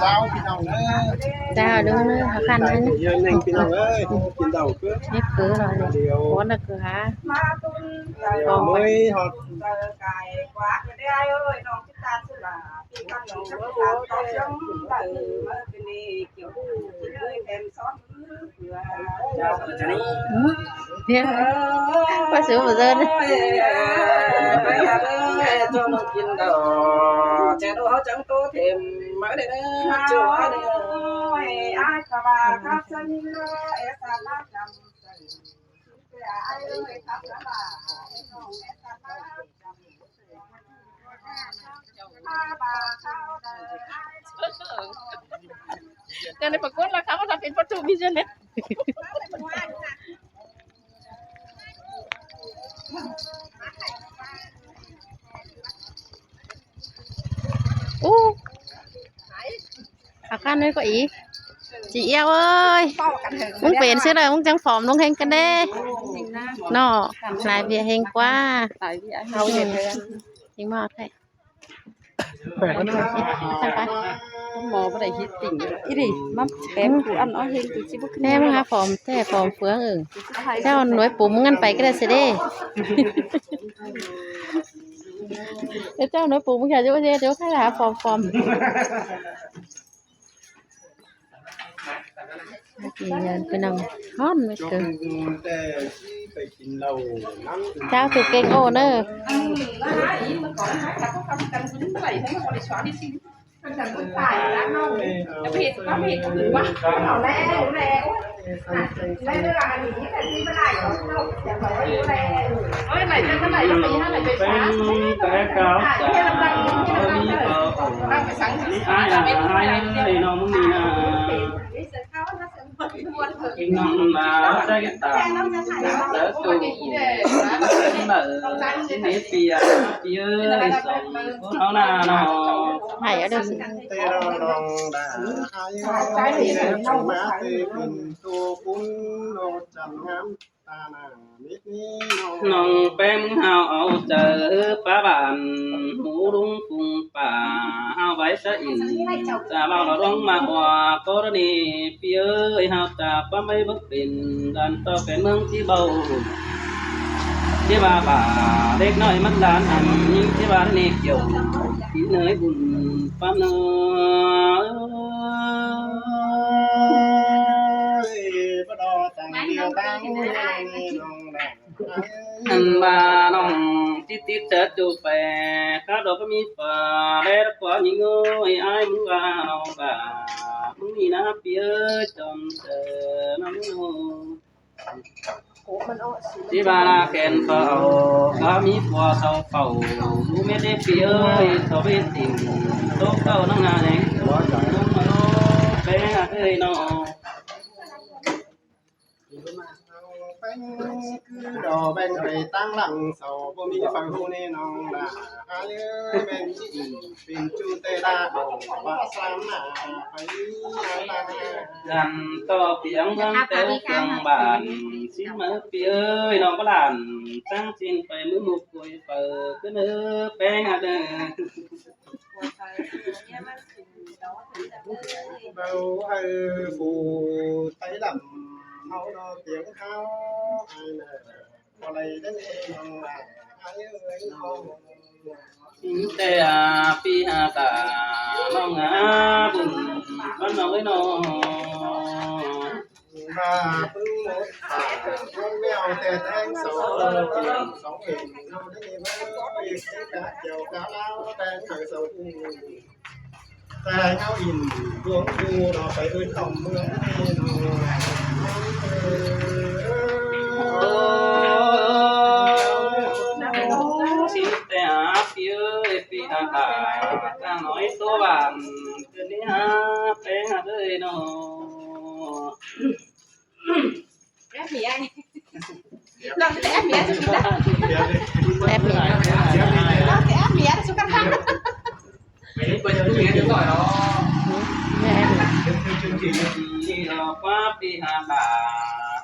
ເຈົ້າພີ່ນ້ອງເອີຍ ເຈົ້າເດີ ເຮົາຄັນເດີ ພີ່ນ້ອງເອີຍ ກິນເຫຼົ້າຄື ນີ້ຄືເນາະ ດຽວ ຄົນລະຄືຫາ ດຽວເມື່ອຍຮອດ ອືມ ດຽວ ວ່າຊິບໍ່ເຊີນ ໄປຫາເດີ ເຈົ້າມາກິນດອກ ແຈໂດເຮົາຈັ່ງໂຕເຕັມ ມາເດີ ມາເດີ ເຈົ້າໄດ້ປາກົດລະ ເຂົາວ່າຖ້າເປັນປະຕູມີເຊີນເດ ໂອ້ ອາການນີ້ກໍອີ ຈີອຽວເອີຍ ມຶງເປັນຊິເລີຍ ມຶງຈັ່ງຜອມລົງແຮງກັນເດ້ ເນາະ ຫຼາຍເວຍແຮງກວ່າ ຫຼາຍເວຍເຮົາເຮັດເດີ ຈິງມາກແທ້ ໝໍບໍ່ໄດ້ເຮັດຕິ່ງອີ່ຫຼີ ມາແປມກູອັນອ້ອຍເຮັງກູຊິບໍ່ຂຶ້ນ ແຕ່ມັນຫາຜອມແທ້ຜອມເຟືອງ ເອີ ເຈົ້າໜ່ວຍປູມມັນໄປກໍໄດ້ຊິເດ້ ເຈົ້າໜ່ວຍປູມມັນຢາກຢູ່ເດ້ ເຈົ້າໃຄຫາຜອມໆ. ກິນເງິນໄປນຳຮ້ອນເວເກີ ເຈົ້າຖືກເກັ່ງໂອເນີ ເປັນແຕ່ເກົ່າ ມີເຂົາ ມີອ້າຍ ອ້າຍ ອ້າຍເອີຍ ນ້ອງມຶງນີ້ນາ ເກັ່ງນ້ອງມາໃສ່ຕາ ເລີກໂຕ ເລີກຊິເມເປຍ ເອີຍ ສອງຄົນເຮົານາເນາະ ໃຫ້ເອົາເດີ ເປັນແຕ່ເຮົານ້ອງດາ ໃຫ້ເອົາເດີ ມາເປັນໂຕຄຸນໂນດຈັນງາມ ຕາໜ້າມິດນີ້ນ້ອງ ນ້ອງແປ້ງຫາວເອົາໃຈປ້າບ້ານ ຫູລຸງຝູງປ້າຫາວໄວ້ສະອິນ ຈະເວົ້າລະດວງມາວ່າກໍລະນີ ພີ່ເອີຍ ຫາວຈາກຄວາມໄວບໍ່ເປັນ ດ້ານຕໍ່ແປນເມືອງທີ່ເບົາ ທີ່ວ່າບ້າເດັກນ້ອຍມັກດ້ານອັນ ຍິ່ງທີ່ວ່າເນກຽວ ທີ່ເນີຍບຸນປ້າເນີຍ ອັນວ່ານ້ອງຕິດຕິດເຈີຈູແປ ກະດອກກໍມີຝາແລດກວ່າຍິງເອີຍ ອ້າຍມຶງວ່ານ້ອງກະ ມຶງນີ້ນະ ພີ່ເອີຍ ຈອມເຈີນ້ອງໂນ ທີ່ວ່ານາແກນເຝົ້າ ກະມີຜົວເຖົ້າເຝົ້າ ຮູ້ແມ່ເດ້ພີ່ເອີຍ ເຂົາເປັນຕິ່ງ ໂຕເກົ່ານາງນາແດງ ແປເອີຍນ້ອງ ແປງຄືດອກແບ່ງໃຫ້ຕັ້ງຫຼັງເສົາ ບໍ່ມີໃຜຮູ້ແນ່ນ້ອງລາ ອາຍເອີຍ ແມ່ນຈິງເປັນຈູແຕ່ລາ ເອົາປາສາມໜ້າໄປ ກັນຕໍ່ປຽງເມືອງແຕ່ວເຄື່ອງບ້ານ ຊິມາເປີຍເອີຍ ນ້ອງປະຫຼານ ຕັ້ງຈິງໄປມືໝູ່ຄຸຍເປີ ຄືເນີແປງອາເດີ ເບົາໃຫ້ຜູ້ໄທດຳເຮົາເນາະ ຕຽງເຮົາອາຍເນີ ບໍ່ໄດ້ເດີນ້ອງລາ ອາຍເອີຍນ້ອງ ມີແຕ່ອາປີຫາຕາ ນ້ອງອາບຸນບ້ານນ້ອງເອີຍນ້ອງ ມາປຶ້ງໝົດຕາ ຄົນແມວແຕ່ແທງສອງ ສອງເອັນເຮົາໄດ້ເວີຍ ກະດຽວກະລາວແຕ່ງໃຫ້ເຊົາ ແຕ່ເຮົາອິນດວງຄູ່ເນາະ ໄປອື່ນອອກເມືອງເນາະ ຊິແຕ່ຫາພີ່ເອີຍ ພີ່ຫາຕາ ກາງນ້ອຍໂຕຫວານ ຄືນີ້ຫາແປງຫາເອີຍເນາະ ແອບເມຍ ນ້ອງຊິແອບເມຍສຸດ ແອບເມຍ ນ້ອງຊິແອບເມຍສຸດ ໄປເຮັດເບິ່ງຢູ່ເຮັດຢູ່ກ່ອນເນາະ ແມ່ນ ເປັນຄືຈິງໆ ນີ້ເນາະ ວ່າພີ່ຫາຕາ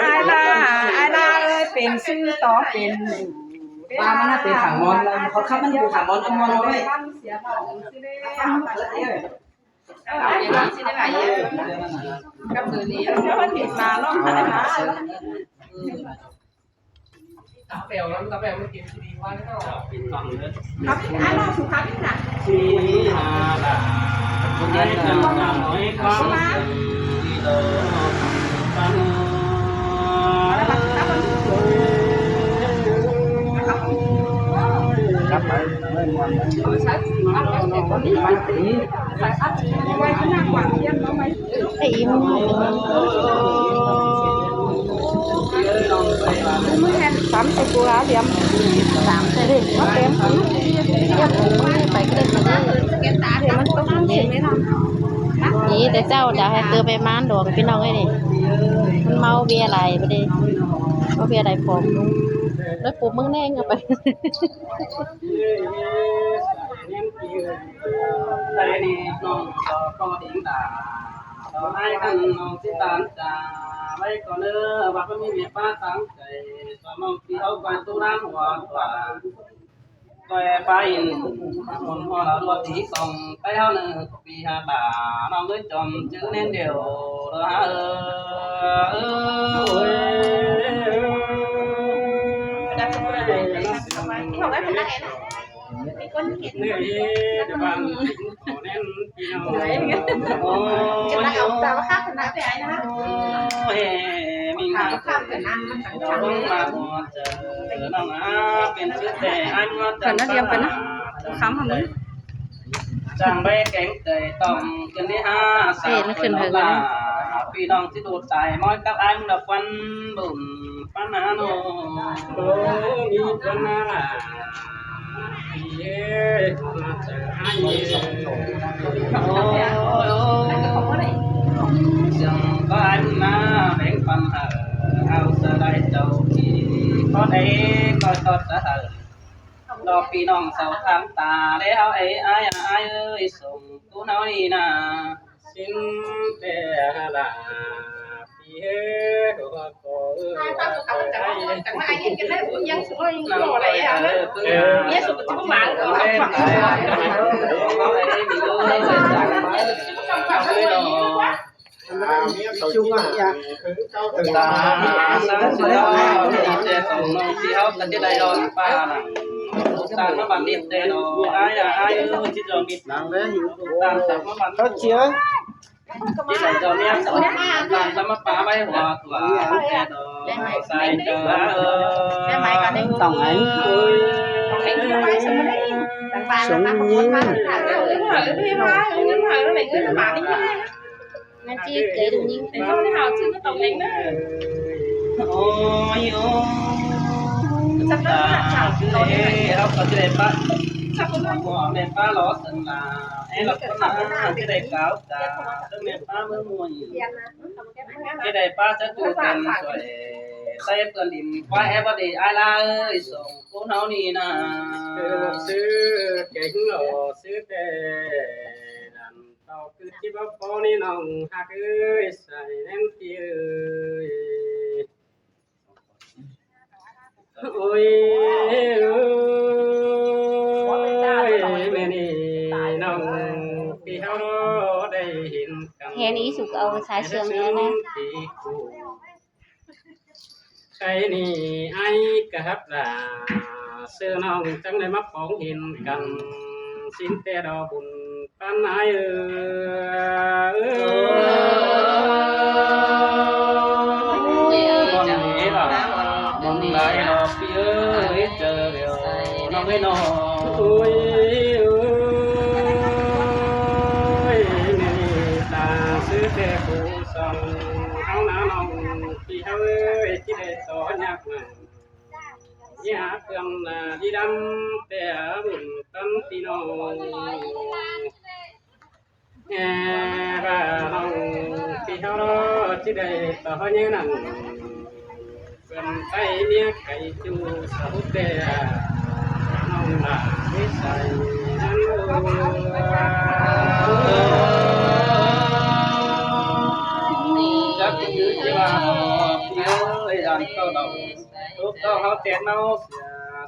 ອາຍລາ ອາຍລາເອີຍ ເປັນຊື່ຕໍ່ເປັນ ວ່າມັນນະເປັນຂາງມອນ ເຂົາຄັບມັນຢູ່ຂາງມອນ ເອົາມອນເອົາໄວ້ ເອີ ເອົາເປັນວ່າຊິໄດ້ຫຼາຍເອີ ກັບເບີນີ້ ເອີ ມັນເປັນມາເນາະ ເອີ. ໄອ້ອີ່ໝູ່ ມື້ແຮງຕຳໃສ່ປູລາຫຼຽມ ຕຳໃສ່ເດ້ ມາເຕັມ ໄປກໍໄດ້ ມັນຕົກມັນເສຍໄດ້ນຳ ນີ້ແຕ່ເຈົ້າດາໃຫ້ເຕີໄປມານດອງ ພີ່ນ້ອງເອີຍນີ້ ມັນເມົາເບຍຫຼາຍບາດນີ້ ເມົາເບຍຫຼາຍປອມລົງ ແລ້ວປູເມືອງແນງເອົາໄປ. ໄດ້ນີ້ນ້ອງກໍຂໍດີຕາ ຂໍໃຫ້ຄັນນ້ອງຊິຕານຈາ ໄວ້ກ່ອນເດີ ວ່າບໍ່ມີເມດຕາທາງໃຈ ສອງນ້ອງທີ່ເຮົາໄປຕູ້ນ້ຳຫົວຕົວ ແຕ່ໄປ ຄົນຫົວລະຕົວທີ່ຕ້ອງໄປເຮົາເນີ ປີຫາຕາ ນ້ອງເອີຍຈອມຈື່ແໜ້ນດຽວ ເດີເອີຍ. ກັນນະ ດຽມກັນນະ ຄຳຫາມື້ ຈາງໄດ້ແຂງໃຈຕ້ອງຂຶ້ນໄດ້ຫາສາວເພິ່ນລາ ພີ່ນ້ອງຊິດູດສາຍມອຍກັບອ້າຍມັນດອກວັນບຸນ ປັນຫາໂນ ໂອ້ ມີບັນຫາລາ ເອີຍ ໂອ້ຍ ໂອ້ຍ ສຽງກໍໃຫ້ມັນມາແບ່ງປັນໃຫ້ເຮົາສະໄດ້ເຈົ້າທີ່ ຂໍໄດ້ກໍຂໍສະເຮົາ ດອກພີ່ນ້ອງເຊົາທາງຕາແລ້ວ ເອີຍ ອ້າຍ ອ້າຍເອີຍ ສົ່ງກູເຮົານີ້ນາ ສິ້ນແຕ່ລາ ຕ້ອງໃຫ້ ສອງຍິງ ເງິນຈີບເລີຍ ເປັນຄົນທີ່ເຮົາຊື້ກໍຕ້ອງເລັງເດີ. ໂອ້ຍ ໂອ້ຍ ເຮົາກໍຊິໄດ້ປະ ເຮົາກໍຊິໄດ້ປະລໍສັນລາ ໃຫ້ລັກສະນະຊິໄດ້ກ່າວຈາ ເຊິ່ງແມ່ນປະເມືອງມ່ວນ ຊິໄດ້ປະສັດຕູກັນຊ່ວຍ ໃສ່ເປື້ອນດິນ ຄວາຍແອບບໍ່ດີ ອ້າຍລາເອີຍ ສອງຄົນເຮົານີ້ນາ ເອີ ຊື່ເກັ່ງຫຼໍ່ ຊື່ແຕ່ ເຈົ້າຄືຊິບໍ່ພໍນີ້ນ້ອງຮັກເອີຍ ສາຍແນນເອີຍ ໂອ້ຍ ເອີຍ ແມ່ນີ້ນ້ອງທີ່ເຮົາໄດ້ເຫັນກັນ ແຮ່ນີ້ສຸກເອົາສາຍເຊື່ອງແລ້ວນະ. ໃຄນີ້ອ້າຍກະຮັກລາ ຊື່ນ້ອງຈັ່ງໄດ້ມາປອງເຫັນກັນ ສິ້ນແຕ່ດອກບຸນປານອ້າຍເອີຍ ມ່ວນເດລະ ມ່ວນຫຼາຍດອກພີ່ເອີຍ ເຈີແລ້ວນ້ອງເອີຍນ້ອງ ໂອ້ຍ ໂອ້ຍ ແມ່ນີ້ຕາຊື່ແຕ່ຜູ້ສອງເຮົານານ້ອງ ພີ່ເຮົາເອີຍ ຊິໄດ້ຕໍ່ຍາກນາ ຍາກເຄື່ອງໜ້າດີດຳ ແຕ່ບຸນຕັນພີ່ນ້ອງ ແຫ່ວ່ານ້ອງພີ່ເຮົາເນາະ ຊິໄດ້ຕໍ່ຍາກນັ້ນ ເພິ່ນໄປເມຍໄກຢູ່ສະຫຸດແຕ່ ນ້ອງຫຼ້າໄປໃສນັ້ນ ຈັກຄືຊິວ່າ ພີ່ເອີຍ ອັນເກົ່າເນາະ ລູກເຕົ້າເຮົາແຕກເນົ່າ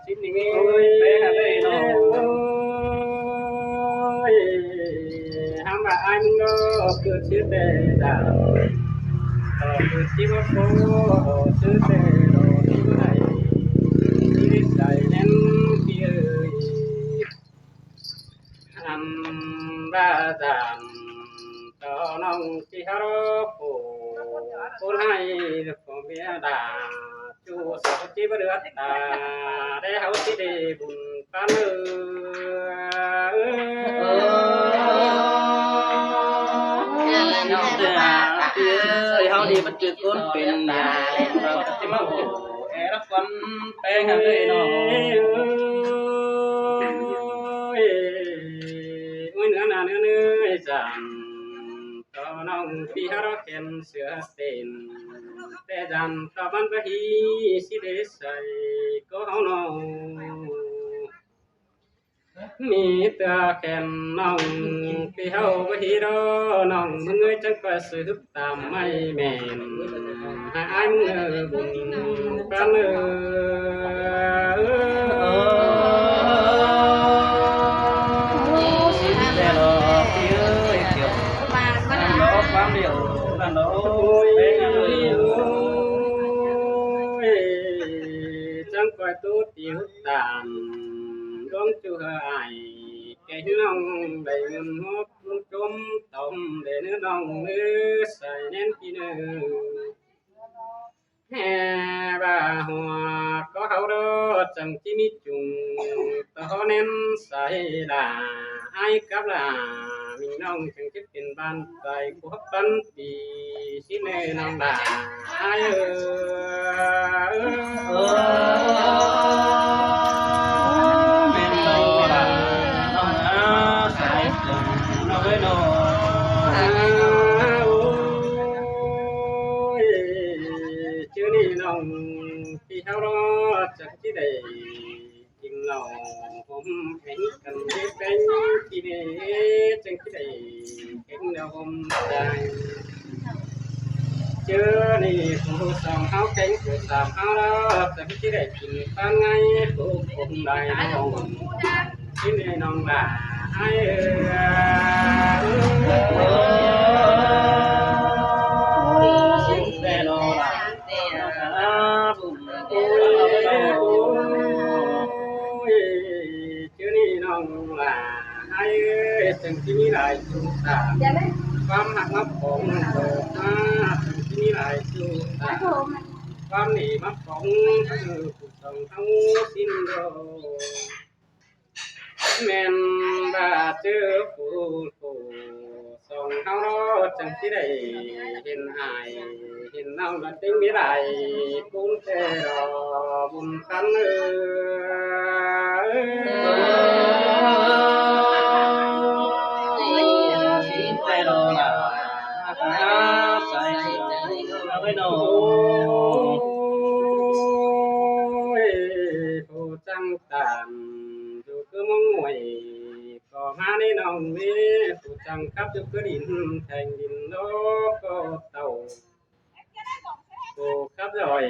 ເສຍສິ້ນນີ້ ໂອ້ຍ ແປຫາໄດ້ເນາະ ໂອ້ຍ ຫາວ່າອ້າຍມຶງເນາະ ເກີດຊື່ແຕ່ດາວ ເກີດທີ່ວ່າພໍ່ ຊື່ແຕ່ດອກທີ່ບໍ່ໄດ້ ທີ່ໄດ້ໃສ່ແໜ້ນ ພີ່ເອີຍ. ອັນວ່າຈານຕໍ່ນ້ອງທີ່ເຮົາຜູ້ ຜູ້ໃຫ້ຂອງເມຍດາ ຢູ່ສອງທີ່ບໍ່ເຫຼືອຕາ ແຕ່ເຮົາຊິໄດ້ບຸນປານເອີ ເອີ ເອີ ເອີ ເຮົານີ້ມັນຄືຄົນເປັນດາ ທີ່ມາໂອ້ ແອລະຄວັນແປງໃຫ້ເລີຍນ້ອງ ໂອ້ຍ ເໜືອໜ້າເໜືອເນີຍຈັນ ຕໍ່ນ້ອງທີ່ເຮົາແຂນເສືອເຕັ້ນ ແຕ່ຈັນຕໍ່ມັນບໍ່ຮີຊິໄດ້ໃສ່ກໍເຮົານ້ອງ ມີແຕ່ແຂນນ້ອງທີ່ເຮົາບໍ່ຮີດອກ ນ້ອງເອີຍ ຈັ່ງກະສືບ ຕາມໄມ້ແມ່ນ ໃຫ້ອ້າຍມຶງເອີບຸນກັນເອີ ໂອ້ຍ ແຕ່ລະປີເອີຍ ກ່ຽວ ມາ ມາ ນັ້ນດອກ ຄວາມດຽວ ນັ້ນດອກ ໂອ້ຍ ໂອ້ຍ ຈັ່ງກອຍຕູດຕິວຕານ ດວງຈຸເຮີອອ້າຍ ແກ່ເຮືອງໄດ້ເງິນຫົກ ຈົມຕ້ອມແດ່ເນີນ້ອງເອີ ສາຍແໜ້ນພີ່ເນີ ແຫ່ວ່າຫົວກໍເຮົາດອກ ຈັ່ງທີ່ມີຈຸງຕໍ່ແໜ້ນສາຍດາ ອ້າຍກັບຫຼ້າມີນ້ອງ ຈັ່ງຈະເປັນບ້ານໃຈຄົບປັນ ດີຊິແມ່ນ້ອງຫຼ້າອ້າຍເອີຍ ເອີ ແມ່ນແລ້ວຫຼ້ານ້ອງອາ ສາຍເອີຍນ້ອງເອີຍນ້ອງ ໂອ້ຍ ເທື່ອນີ້ນ້ອງທີ່ເຮົາລອດຈັກຊິໄດ້ ກິນເຫຼົ້າຫົ່ມແຂງກັນເຮັດແປ້ງກິນເດ ຈັ່ງຊິໄດ້ເຫັນແນວຫົ່ມໃຈ ເຈີນີ້ຜູ້ສອງເຮົາແຂງ ຜູ້ສາມເຮົາລາວ ຈັ່ງຊິໄດ້ກິນປານໄງ ຜູ້ຄົງໄດ້ນ້ອງ ກິນໃຫ້ນ້ອງຫຼ້າອ້າຍເອີຍ ແຕ່ນ້ອງຫຼ້າ ໂອ້ຍ ໂອ້ຍ ເທື່ອນີ້ນ້ອງຫຼ້າອ້າຍເອີຍ ຈັ່ງຊິມີຫຼາຍສູ່ຕາ ຄວາມຮັກມາປອງດອກມາ ຈັ່ງຊິມີຫຼາຍສູ່ຕາ ຄວາມດີມາປອງ ເອີ ຜູ້ສອງເຮົາສິ້ນດອກ ແມ່ນວ່າເຈີຜູ້ ຜູ້ສອງເຮົາເນາະ ຈັ່ງຊິໄດ້ເຫັນອ້າຍເຫັນນ້ອງ ລະຈຶ່ງມີຫຼາຍຄູນແຕ່ລະບຸນພັນເອີຍ. ໂອ້ຍ ຜູ້ຈັງຕານ ຢູ່ຄືເມືອງຫ້ວຍ ກໍມານີ້ນ້ອງເອີຍ ຜູ້ຈັງຄັບຢູ່ຄືດິນແທ່ງດິນໂລກກໍເຕົ້າ ຜູ້ຂັບດອຍ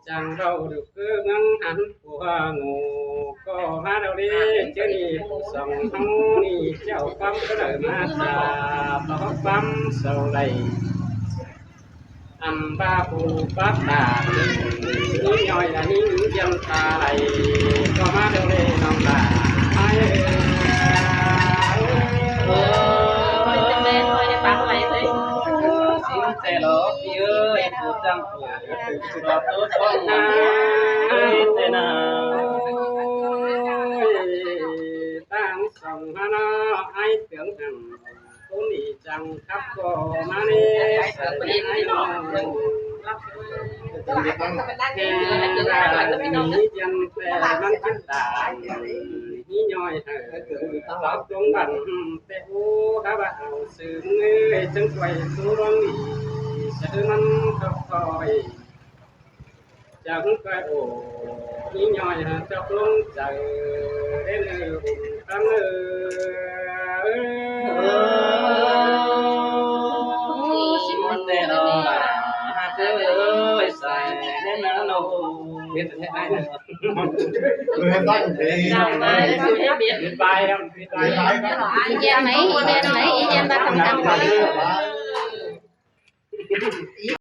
ຈັ່ງເວົ້າຢູ່ຄືເມືອງຫັນ ຜູ້ຫາງູກໍມາດອກເດ້ ເຈົ້ານີ້ຜູ້ສອງເຮົານີ້ ເຈົ້າຄວາມກໍໄດ້ມາຈາກ ເພາະຄວາມເສົ້າໄຫຼ ອຳວ່າຜູ້ປາກຕາ ມີຍ້ອຍລະມີຍຳຕາໄຫຼ ກໍມາເດີເດ້ນ້ອງຫຼ້າເອີຍ. ໂອ້ຍ ແມ່ນ ບໍ່ໄດ້ປາກໄວ້ເລີຍ ຊິງແຕ່ລະເອີຍ ຜູ້ຈັງເອີຍ ຂໍໂທດຂໍອະໄພແຕ່ນາ ຕັ້ງສອງມາເນາະ ອ້າຍເຕືອງຫັ້ນ ຜູ້ນີ້ຈັ່ງຄັບກໍມາເນ ໃສ່ອ້າຍນ້ອງ ແຕ່ວ່າມີຍັງແຕ່ມັນຈຶ່ງຕາຍ ມີຍ້ອຍໃຫ້ເຂົາຕົງບັນ ແຕ່ໂອ້ ຖ້າວ່າເອົາຊື່ເອີຍ ຈັ່ງໄປສູ່ລອງນີ້ ສະເອີມັນກໍຄ່ອຍ ຈາກໄກໂອ ມີຍ້ອຍຫາເຈົ້າລົງໃຈເດ້ເດີບຸນຄຳເອີຍ. ຊິມາແຕ່ນ້ອງຫຼ້າຮັກເອີຍ ໃສ່ແນ່ນາໂນ ເຮັດໃຫ້ອ້າຍນະ ເອີ ຕັ້ງເດ້ ປິດບາຍແລ້ວ ປິດບາຍແລ້ວ ອີແກນໄໝ ອີແກນໄໝ ອີແກນມາທຳການກ່ອນ.